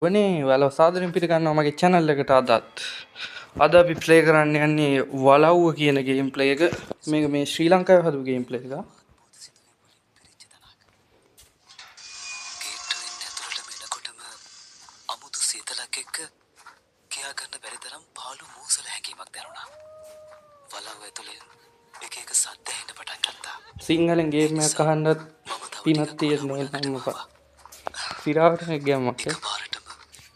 වනේ ඔයාලව සාදරයෙන් පිළිගන්නවා මගේ channel එකට. අද අපි ප්ලේ කරන්න යන්නේ වලව්ව කියන ගේම් ප්ලේ එක. මේක මේ ශ්‍රී ලංකාවේ හදපු ගේම් ප්ලේ එකක්. ගේට්ටුවෙන් ඇතුළටම එනකොටම අමුතු සීතලක් එක්ක කියා ගන්න බැරි තරම් පාළු මූසල හැඟීමක් දැනුණා. වලව්ව ඇතුලෙන් එක එක සද්ද ඇහෙන්න පටන් ගත්තා. සිංහලෙන් ගේම් එකක් අහන්නත් මම තව පිනක් ටිකක් තියෙන්න වලව්ව ඕනේ ළඟටම අම්මපා. ආවා. සිරාවට මේ ගේමක් ඈ. එකපාරටම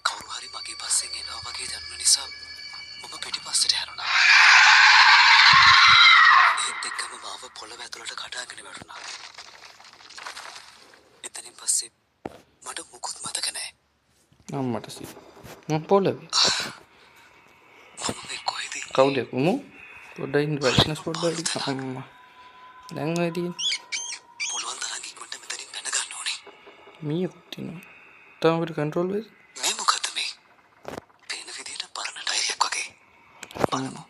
කවුරු හරි මගේ පස්සෙන් එනවා වගේ දැනුණ නිසා මම පිටිපස්සට හැරුණා. ඒත් එක්කම මාව පොළව ඇතුළට කඩාගෙන වැටුණා. එතනින් පස්සේ මට මුකුත් මතක නෑ. අම්මට සි. මම පොළවේ. මම මේ කොහෙද ඉන්නේ? කවුද මු? පොඩ්ඩක් ඉන්න බ්‍රයිට්නස් පොඩ්ඩක් වැඩි. අම්මා. දැන් ඔය තියෙන්නේ. පුළුවන් තරම් ඉක්මනට මෙතනින් පැන ගන්න ඕනේ. මීයකුත් තියෙනවා. තාම අපිට කන්ට්‍රෝල් වෙයිද? මේ මොකද්ද මේ? පේන විදියට පරණ ඩයරියක් වගේ. බලමු.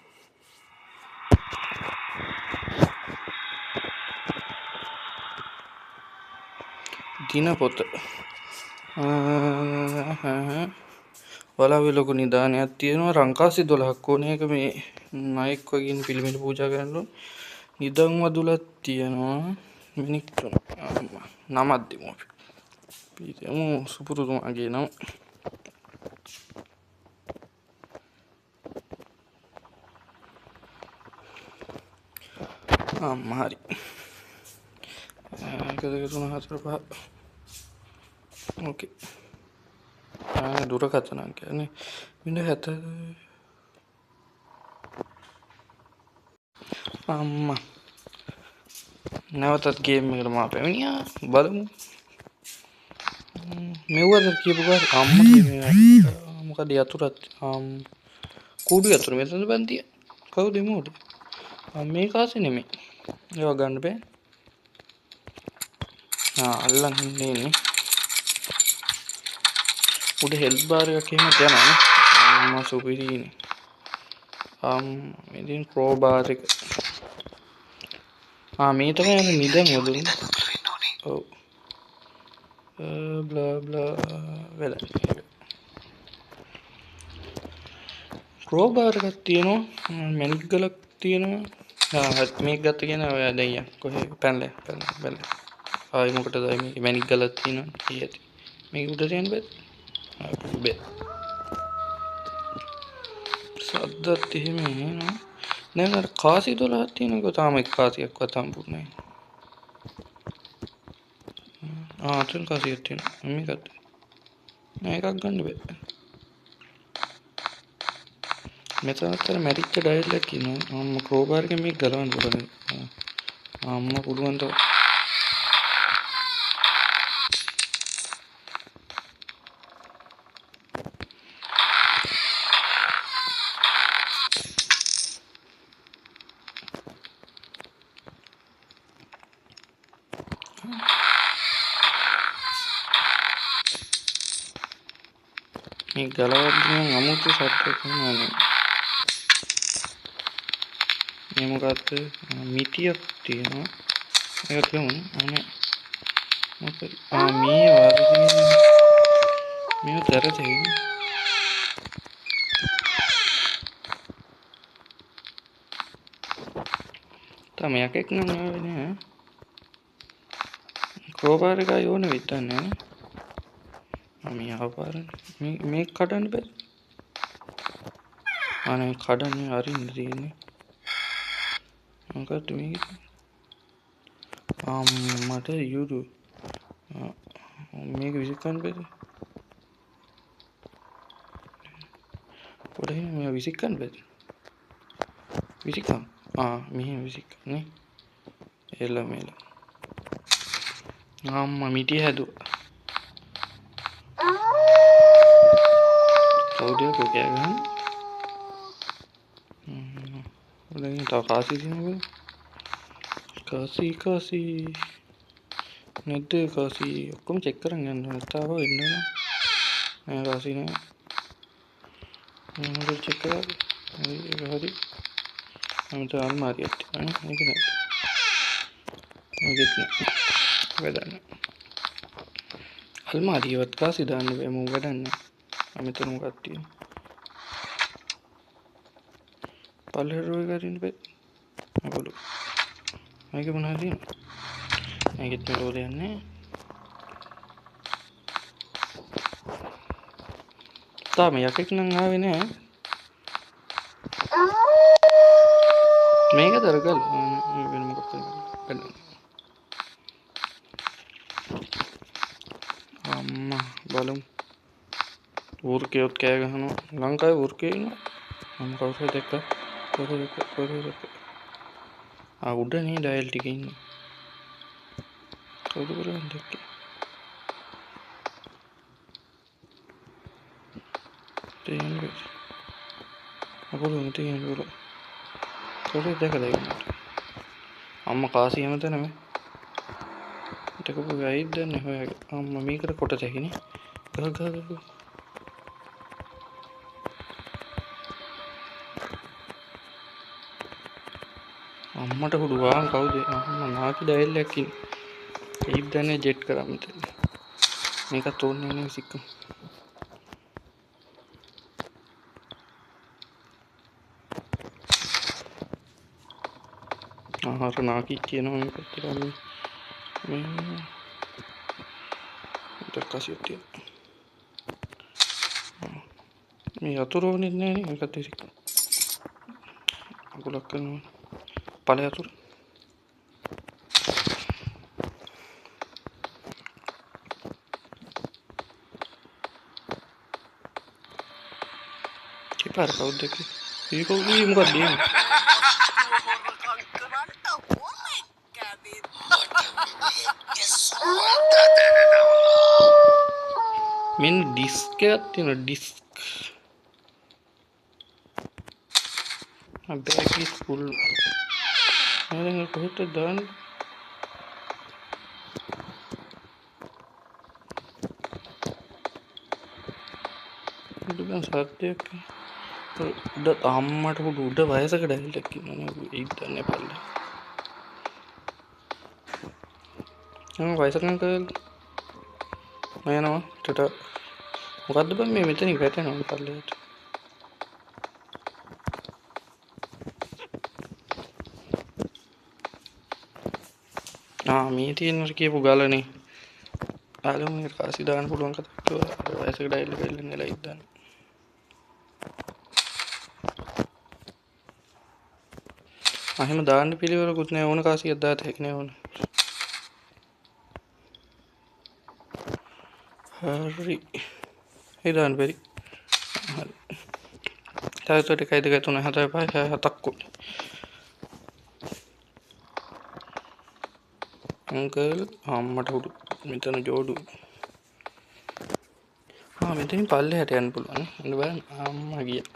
දින පොත. වලව්වේ ලොකු නිදානයක් තියෙනවා. රංකාසි 12ක් ඕනේ. ඒක මේ නායක වගේ ඉන්න පිළිමෙට පූජා කරන්න ඕන. නිදන් වදුලක් තියෙනවා. මිනික් තුන. අම්මා. නමක් දෙමු අපි. අපි දෙමු සුපුරුතුමාගේ නම. අම්මා හරි. 1 2 3 4 5. ඕකේ. දුරකථන අංකයනේ. මින 70. අම්මා. නැවතත් ගේම් එකට මා පැමිණියා. බලමු. මෙව්වද කියපු ගාන අම්මා මේ මොකද යතුරත් කූඩු යතුරු මෙතනද බන් තියන්නේ? කවුද මේ මොඩේ? මේ කාසේ නෙමෙයි. ඒවා ගන්න බෑ. අල්ලන් ඉන්නේ නේ. උඩ හෙල්ත් බාර් එකක් එහෙම යනවානේ. අම්මා සුපිරිනේ. මේ තියෙන ක්‍රෝ බාර් එක. මේ තමයි අර නිදන් වදුනේ. ඔව්. බ්ලා බ්ලා වෙලා. ක්‍රෝ බාර් එකක් තියෙනවා. මැනික් ගලක් තියෙනවා. හරි මේක ගත්ත කියන ඔයා දැන් යන්. කොහේ පැනලා පැනලා පැනලා. ආයි මොකටද ආයි මේක මැනික් ගලක් තියෙනවා. ඒ ඇති. මේක උඩට යන්න බෑද? බෑ. සද්දත් එහෙම එනවා. දැන් අර කාසි 12ක් තියෙනකෝ තාම එක් කාසියක්වත් හම්බුනේ නෑ. තුන් කාසියක් තියෙනවා. මේකත්. නෑ එකක් ගන්න බෑ. මෙතනත් අර මැරිච්ච ඩයල් එකක් ඉන්නවා. අම්මා ක්‍රෝබාර් එකෙන් මේක ගලවන්න පුළුවන්. අම්මා පුළුවන් තව. මේ ගලවද්දි නම් අමුතු සද්දයක් එනවා නේ. මේ මොකද්ද? මිටියක් තියෙනවා. ඒක කියමු. අනේ. මොකද? මේ වගේ මේව දර තියෙන්නේ. තාම යකෙක් නම් ආවේ නෑ. ක්‍රෝබාර් එක ආයෙ ඕන වෙයිද දන්නේ නෑ. මේ ආව පාරනේ. මේක කඩන්න බැරි. අනේ කඩන්නේ අරින්න තියෙන්නේ. මොකද්ද මේක? මට යුරු. මේක විසිකන්න බැරි. පොඩ එහෙම මේක විසිකන්න බැරි. විසිකම්. මෙහෙම විසිකන්නේ. එළ මෙල. අම්මා මිටිය හැදුවා. කවුද යකෝ කෑ ගහන්නේ? ඔතන තව කාසි තියෙනවා. කාසි කාසි නැද්ද කාසි ඔක්කොම චෙක් කරන් යන්න ඕනේ. නැත්නම් ආපහු එන්න වෙනවා. නෑ කාසි නෑ. මොකද චෙක් කරා? හරි ඒක හරි. මම තව අල්මාරියක් තියෙනවා නේ. ඒක නෑ. මේකෙත් නෑ. වැඩක් නෑ. අල්මාරියවත් කාසි දාන්න බෑ. මූ වැඩක් නෑ. මෙතන මොකක්ද තියෙන්නේ? පල්ලෙහාට රෝ එක අරින්න බෑ. අපලු. මේක මොනවද තියෙන්නේ? මේකෙත් මෙලෝ දෙයක් නෑ. තාම යකෙක් නම් ආවේ නෑ. මේක දරගල් වෙන මොකක්ද කරන්නේ? අම්මා බලමු. වෘකයොත් කෑ ගහනවා. ලංකාවේ වෘකයෝ ඉන්නවා. මම කවුරු හරි දැක්කා. කවුරු දැක්කා? කවුරු දැක්කා? ආ උඩ නේ ඩයල් ටික ඉන්නේ. කවුද කරන්නේ දැක්කේ? තේන්නේ. අපුරු මෙතන ඉන්න. කවුරු දැකලා ඉන්නේ? අම්මා කාසි හැමතැනම. දැකපු ගයිඩ් දන්නේ හොයාගෙන. අම්මා මේකට කොට තැකිනේ. ගහ ගහ ගහ. අම්මට හුඩු වාන් කවුද? අම්මා නාකි ඩයල් එකක් ඉන්නේ. ඒත් දන්නේ ජෙට් කරා මෙතන. මේකත් ඕනේ නේ සික්කම. ආහාර නාකි කියනවා මේ පැත්තට මේ මේ දක්කසියක් තියෙනවා. මේ යතුරු ඕනෙත් නෑ නේ මේකත් සික්කම. අකුලක් කරනවා. ඵල යතුරු. පාර කවුද දැක්කේ? ඒ කවුද? ඒ මොකක්ද ඒ? මෙන්න ඩිස්ක් එකක් තියෙනවා ඩිස්ක්. ආ බෑග් is full. මම දැන් කොහෙට දාන්නේ? උඩ සත්‍යයක් උඩ අම්මට උඩ උඩ වයසකට ඇවිල්ලා ඉන්නවනේ ඒත් දන්නේ පල්ලේ. මම වයසක අංකල් මම යනවා ටට. මොකද්ද බං මේ මෙතනින් වැටෙනවා පල්ලේට. ආ මේ තියෙන කියපු ගලනේ. ආලෝ මේකට කාසි දාන්න පුළුවන් කතාවක් කිව්වා. වයසකට ඇවිල්ලා වෙල්ලන්නේ ලයිට් දාන්න. එහෙම දාන්න පිළිවෙලකුත් නෑ ඕන කාසියක් දාත හැකි නෑ ඕන. හරි. ඒ දාන්න බැරි. හරි. තව 1 2 3 4 5 6 7ක් උනේ. අංකල් අම්මට හුඩු මෙතන ජෝඩු. ආ මෙතනින් පල්ලෙහාට යන්න පුළුවන් නේ. අන්න බලන්න අම්මා ගියා.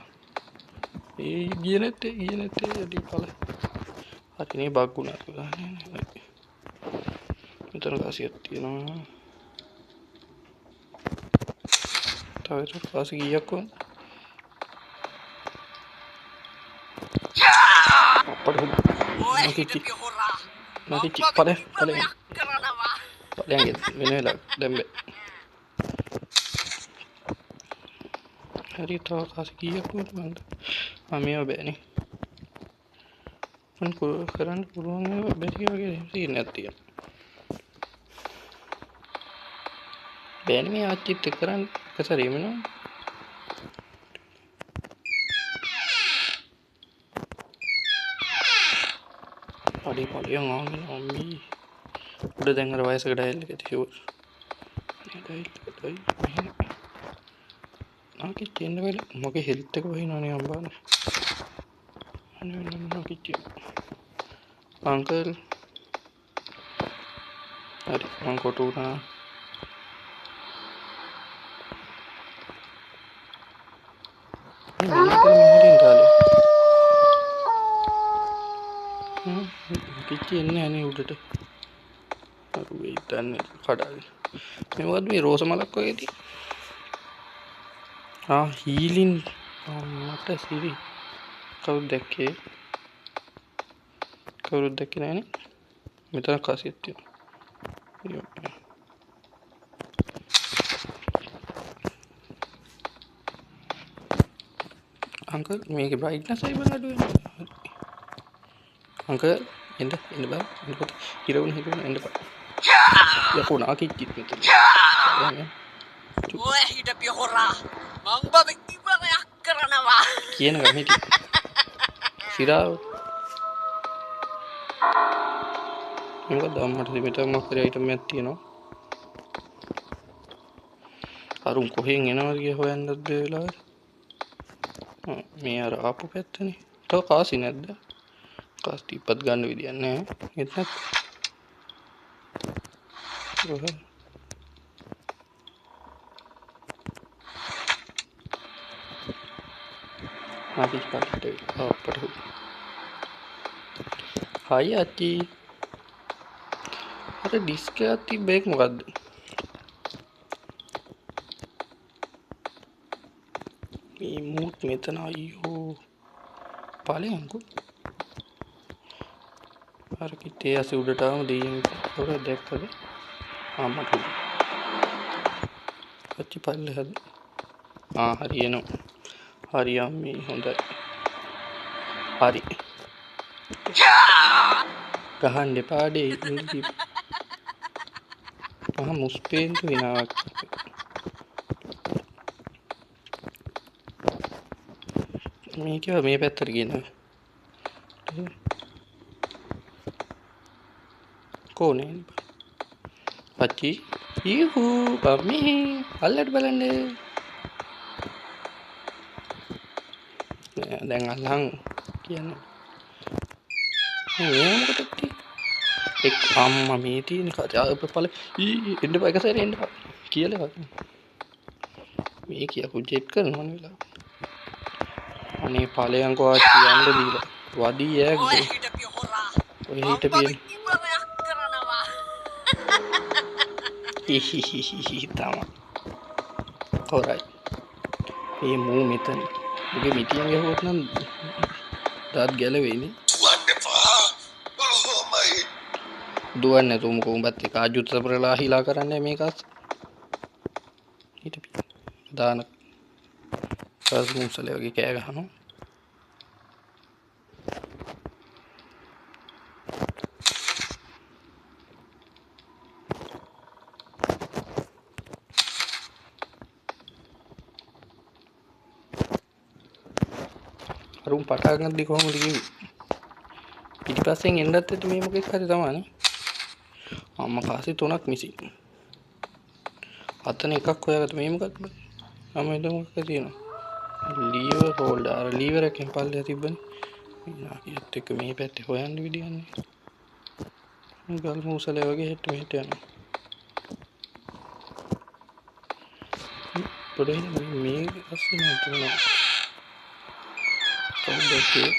ඒ ගියේ නැත්තේ ගියේ නැත්තේ අඩි පළ. හරි නේ බග් වුණා කියලා නේ. මෙතන කාසියක් තියෙනවා. තව ඒක කාසි කීයක් වුණා? අප්පට හුඩු. නකිච්චි. නකිච්චි පළේ පළේ. පළයන් වෙන වෙලාවක් දැන් බෑ. හරි තව කාසි කීයක් වුණාද මන්ද? ආ මේවා බෑනේ. මන් කරන්න පුළුවන් ඒවා බැරි වගේ සීන් එකක් තියෙනවා. බෑනේ මේ ආච්චිත් එක්ක කරන්න එක සැරේම නෝ. අඩේ පළියන් ආගෙන අම්මී. උඩ දැන් අර වයසක ඩයල් එක තියුවා. අනේ ඩයල් එක ඩයල් මෙහෙම. නාකිච්චි එන්න බැල මගේ හෙල්ත් එක වහිනවනේ අම්බානේ. අනේ නාකිච්චි. අංකල් හරි මං කොටු වුණා. මේ මෙහෙන් දාලා. කිච්චි එන්නේ අනේ උඩට. අර වෙයි දන්නේ කඩාගෙන. මේ මොකද්ද මේ රෝස මලක් වගේ තියෙන්නේ? ආ හීලින් මට සිරි. කවුද දැක්කේ? කවුරුත් දැක්කේ නෑනේ. මෙතන කාසියක් තියෙනවා. අංකල් මේකේ බ්‍රයිට්නස් එක බං අඩු වෙනවා. අංකල් එන්න එන්න බං එන්න පොත හිර වුණ එන්න බං. යකෝ නාකිච්චිත් මෙතන. ඔය හිටපිය හොරා මං බබ ඉවරයක් කරනවා කියන ගම හිටියේ. සිරාව. මොකද අම්මට මෙතන මොකක් හරි අයිටම් එකක් තියෙනවා. අරුන් කොහෙන් එනවද කියලා හොයන්නත් බැහැ වෙලාවට. මේ අර ආපු පැත්තනේ. තව කාසි නැද්ද? කාසි ටිප්පත් ගන්න විදියක් නැහැ. ඒත් නැත්. කොහෙ? අපි පල්ලට අපට හයි අච්චි. අර ඩිස්ක් එකක් තිබ්බ ඒක මොකද්ද? මේ මූට් මෙතන අයියෝ ඵලයන්කෝ. අර කිටේ ඇසි උඩට ආවම දෙයියන් කවුරුද දැක්කද? ආ මට උඩ. අච්චි පල්ලෙහාද? ආ හරි එනවා. හරි අම්මේ හොඳයි. හරි. ගහන්න එපා ඩේ ඉඳි. මහා මුස්පේන්තු විනාවක්. මේක මේ පැත්තට ගෙනාවා. කෝනේ අච්චි ඊහූ බම්මි අල්ලට බලන්න. දැන් අල්ලන් කියන්නේ මේ මොකටද තියෙන්නේ? එක් අම්මා මේ තියෙන කතාව පළ ඊ එන්න බෑ එක සැරේ එන්න බෑ කියලා මේ කියපු ජෙට් කරනවනේ වෙලාව. අනේ ඵලයන්කෝ ආච්චි යන්න දීලා වදී ඈ ඔය හිටපිය හොරා ඔය හිටපිය ඉවරයක් කරනවා. හිහිහිහි තමා හොරයි. මේ මූ මෙතන උගේ මිටියෙන් ගැහුවොත් නම් දත් ගැලවෙයිනේ. දුවන්නේ නැතුව මොකෝ උඹත් එක්ක ආජුත් සපරලා හිලා කරන්නේ මේක අස්. හිටපිය දාන කාස් මුසලේ වගේ කෑ ගහනවා. අරුන් පටන් ගන්නදී කොහොමද කිව්වේ? පිටිපස්සෙන් එන්නත් ඇති මේ මොකෙක් හරි තමයිනේ. අම්මා කාසි තුනක් මිසින්. අතන එකක් හොයාගත්ත මේ මොකක්ද බං? අම්මා එතන මොකක්ද තියෙනවා? ලීවර් හෝල්ඩර් අර ලීවර් එකෙන් පල්ලෙහා තිබ්බනේ. මේ නාකියත් එක්ක මේ පැත්තේ හොයන්න විදියක් නෑ. ගල් මූසලේ වගේ හෙට මෙහෙට යනවා. පොඩි මේ අස්සේ නෑ තුනක්. කවුද දැක්කේ?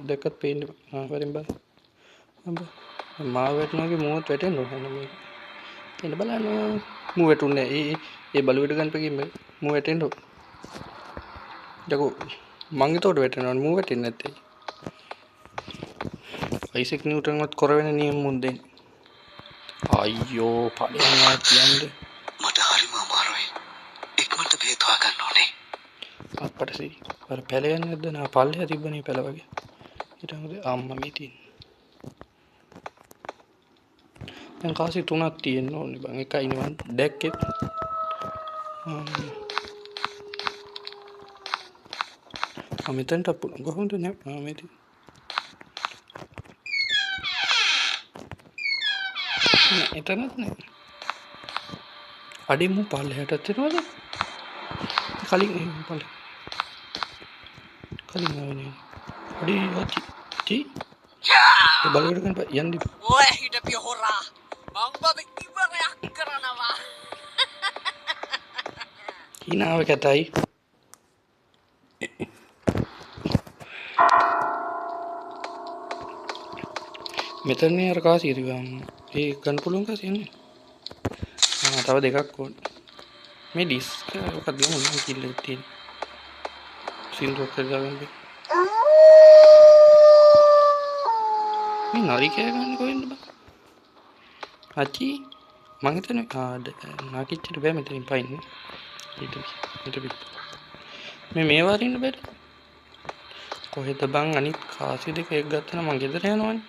දැක්කත් පේන්නේ ආ වරින් බලන්න. අම්බ මාව වැටුණා වගේ මූවත් වැටෙන්න ඕන මේක. එන්න බලන්න මූ වැටුන්නේ ඒ ඒ ඒ බලුවට ගන්න පෙකින් මූ වැටෙන්න ඕන. යකෝ මං එතකොට වැටෙනවා මූ වැටෙන්නේ නැත්තේ. අයිසෙක් නිව්ටන්වත් කොර වෙන නියම මුන් දෙන්නේ. අයියෝ ඵලයන් ආ කියන්නේ මට හරිම අමාරුයි. ඉක්මනට බෙහෙත් හොයාගන්න ඕනේ. අප්පට සී අර පැල යන්නේ නැද්ද? නා පල්ලෙහා තිබ්බනේ පැල වගේ. ඊට අමතරව අම්මා මේ තියෙන්නේ. දැන් කාසි තුනක් තියෙන්න ඕනේ බං. එකයි නේ මං දැක්කේ. ආ මෙතනට පුළුවන් කොහොමද නේ? ආ මේ තියෙන්නේ. නෑ එතනත් නෑ. අඩේ මූ පල්ලෙහාටත් එනවද? කලින් එහෙම පල්ලෙ. කලින් ආවේ නෑ. අඩේ අච්චි චි. ඒ බලකට ගන්න බෑ යන්න. ඔය හිටපිය හොරා මං බබ ඉවරයක් කරනවා. හිනාව කැතයි. මෙතනනේ අර කාසිය තිබ්බම ඒ ගන්න පුළුවන් කාසිය නේ. ආ තව දෙකක් ඕන. මේ ඩිස්ක් එක මොකක්ද ගමු නම් කිල්ල එක තියෙන. සින්දුවක් හරි දාගන්න බෑ. මේ නරි කෑ ගන්න කොහෙන්ද බං? අචි මං හිතන්නේ ආ නාකිච්චට බෑ මෙතනින් පයින්න. ඊට ඊට පිට. මේ මේවා අරින්න බැරි. කොහෙද බං අනිත් කාසි දෙක එක් ගත්තා නම් මං ගෙදර යනවනේ.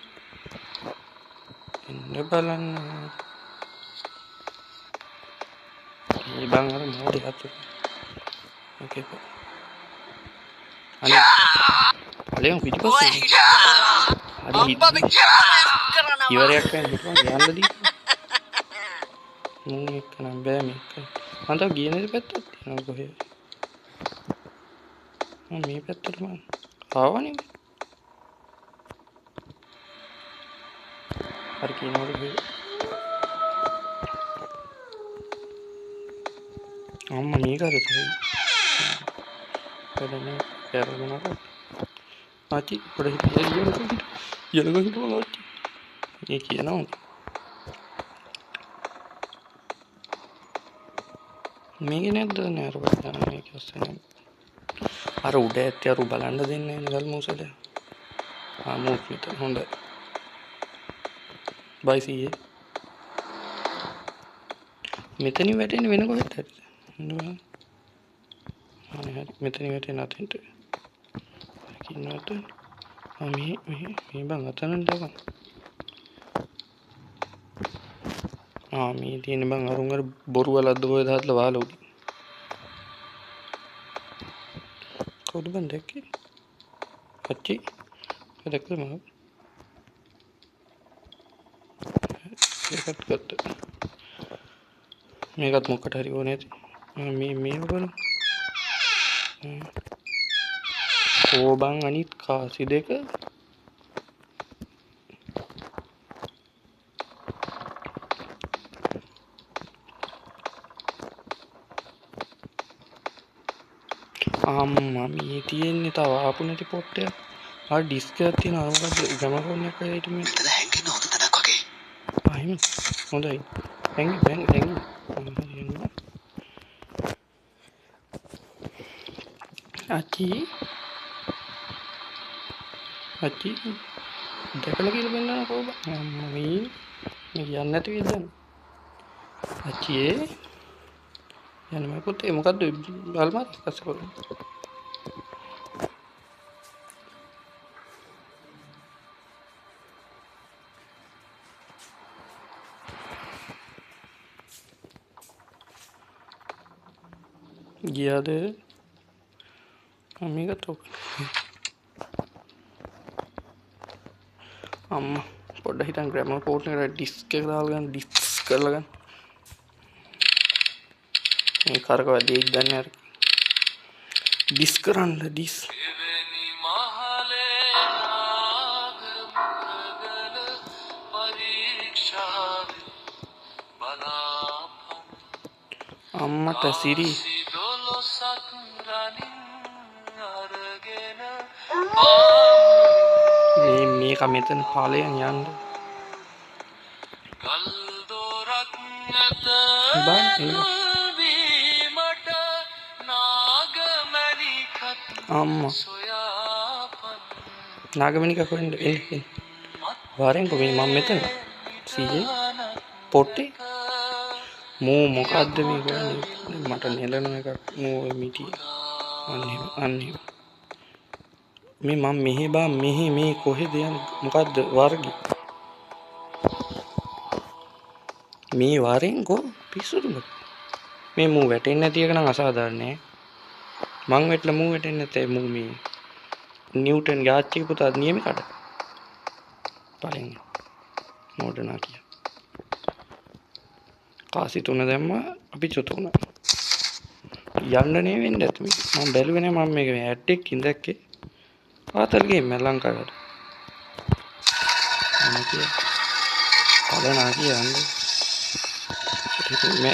එන්න බලන්න. ඒ බං අර මෝඩේ හතුරු. ඕකේ. අනේ ඵලයන් පිටිපස්සේ. හරි ඉවරයක් වෙන්න හිටපන් යන්න දීපන්. මුන් එක්ක නම් බෑ මේක. මං තව ගියේ නැති පැත්තක් තියෙනවා කොහේ. මං මේ පැත්තට මං ආවනේ. හරි කියනකොට කොහේ. අම්මා මේක අර කොහේ. වැඩ නෑ. කැරලුණාට. ආච්චි පොඩ හිටිය යනකම් හිට. යනකම් හිටපන් ආච්චි. මේ කියනවා. මේකේ නැද්ද නෑ අර බලන්න මේක ඔස්සේ නෑ. අර උඩ ඇත්තේ අර බලන්න දෙන්නේ නෑ ගල් මූසලේ. ආ මූත් මෙතන හොඳයි. බයි සීයේ. මෙතනින් වැටෙන්නේ වෙන කොහෙද හරිද? හොඳ අනේ හරි මෙතනින් වැටෙන අතෙන්ට. කින්නවත් ආ මේ මේ මේ බං අතනට බං. ආ මේ තියෙන බං අරුන් අර බොරු වලද්ද කොහෙද හදලා වහලා උඩින්. කවුද බං දැක්කේ? අච්චි. දැක්කද මම? ඒකත් ගත්තා. මේකත් මොකට හරි ඕනේ ඇති. මේ මේව බලමු. කෝ බං අනිත් කාසි දෙක. අම්මා මේ තියෙන්නේ තව ආපු නැති පොට්ටයක්. ආ ඩිස්ක් එකක් තියෙනවා. අර මොකද්ද ග්‍රැමෆෝන් එකක් වගේ හිටු මේ. මෙතන හැංගෙන්න හොඳ තැනක් වගේ. ආ එහෙම. හොඳයි. හැංගි හැංගි හැංගි. ආච්චි ආච්චි දැකලා කියලා පෙන්නන කොහොමද? අම්මා මේ මේ කියන්නේ නැති වෙයිද දැන්? ආච්චි යන්න මම පොතේ මොකද්ද අල්මාරි පස්සේ කරමු. ගියාද? මේකත් ඕක. අම්මා පොඩ්ඩක් හිටන් ග්‍රැමර් පෝට් එකට ඩිස්ක් එක දාලා ගන්න ඩිස්ක් කරලා ගන්න. මේ කරකව දෙයක් දන්නේ අර ඩිස් කරන්න ඩිස්. අම්මට සිරි මේ මේක මෙතන ඵලයන් යන්න බං අම්මා නාගමණික කොහෙන්ද එන්න එන්න වරෙන් කො මේ මම මෙතන සීයේ පොට්ටේ මෝ මොකද්ද මේ කරන්නේ මට නෙලන එකක් මෝ ඔය මිටිය අන්න එහෙම අන්න එහෙම මේ මම මෙහෙ බං මෙහෙ මේ කොහෙද යන්නේ මොකද්ද වර්ගي මේ වරෙන් කො පිස්සුද මේ මූ වැටෙන්නේ නැති එක නම් අසාධාරණ නෑ මං වැටලා මූ වැටෙන්නේ නැතේ මූ මේ නිව්ටන් ගේ ආච්චිගේ පුතා නියම කඩ බලෙන් මෝඩනා කිය කාසි තුන දැම්මා අපි චුත වුණා යන්න නේ වෙන්නේ නැති මේක මං බැලුවේ නෑ මං මේක මේ ඇඩ් එකකින් දැක්කේ ආතල් ගේම් එක ලංකාවට අනේ කිය බලනා කියන්නේ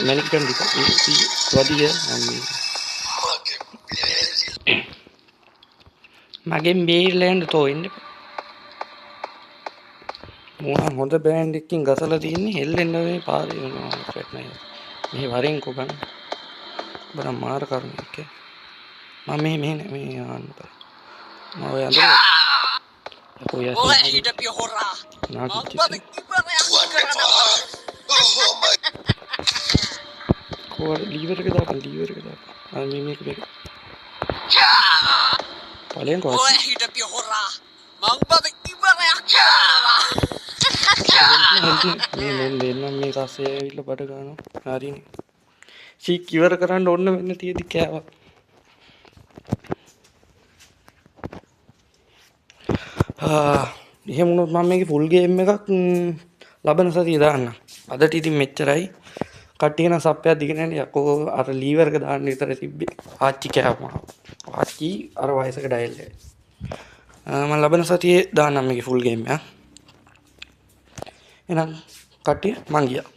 මැනික් ගන්න දීපන් වදිය අම්මේ මගෙන් බේරිලා යන්න තෝ එන්න එපා. මූ නම් හොඳ බෑන්ඩ් එකකින් ගසලා තියෙන්නේ හෙල්ලෙන්න මේ පාරේ යනවා ෆ්ලැට් නෑ. මෙහෙ වරෙන් කො බං. ඔබ නම් මාර කරුණක් ඈ. මම මෙහෙ මෙහෙ නෑ මේ ආන්න බෑ. මම ඔය අඳුර. යකෝ යස් ඔය හිටපිය හොරා. නාකිච්චි. මං ඉවරයක් කරනවා. කොහොමද ලීවර් එක දාපන් ලීවර් එක දාපන්. ආ මේ මේක මේක. ඵලයන්කෝ ඔය ආච්චි. හිටපිය හොරා මං බබ ඉවරයක් කරනවා. මේ මුන් දෙන්නම් මේ කස්සේ ඇවිල්ලා බඩ ගන්නවා. හරිනේ. චීක් ඉවර කරන්න ඕන වෙන්න තියෙදි කෑවා. ආ එහෙම වුණොත් මම මේකේ ෆුල් ගේම් එකක් ලබන සතියේ දාන්නම්. අදට ඉතින් මෙච්චරයි. කට්ටිය නම් සප්පයක් දිගෙන යන්නේ යකෝ අර ලීවර් එක දාන්න විතරයි තිබ්බේ. ආච්චි කෑවා. ආච්චි අර වයසක ඩයල් එක. මම ලබන සතියේ දාන්නම් මේකේ ෆුල් ගේම් එක. එහෙනම් කට්ටිය මං ගියා.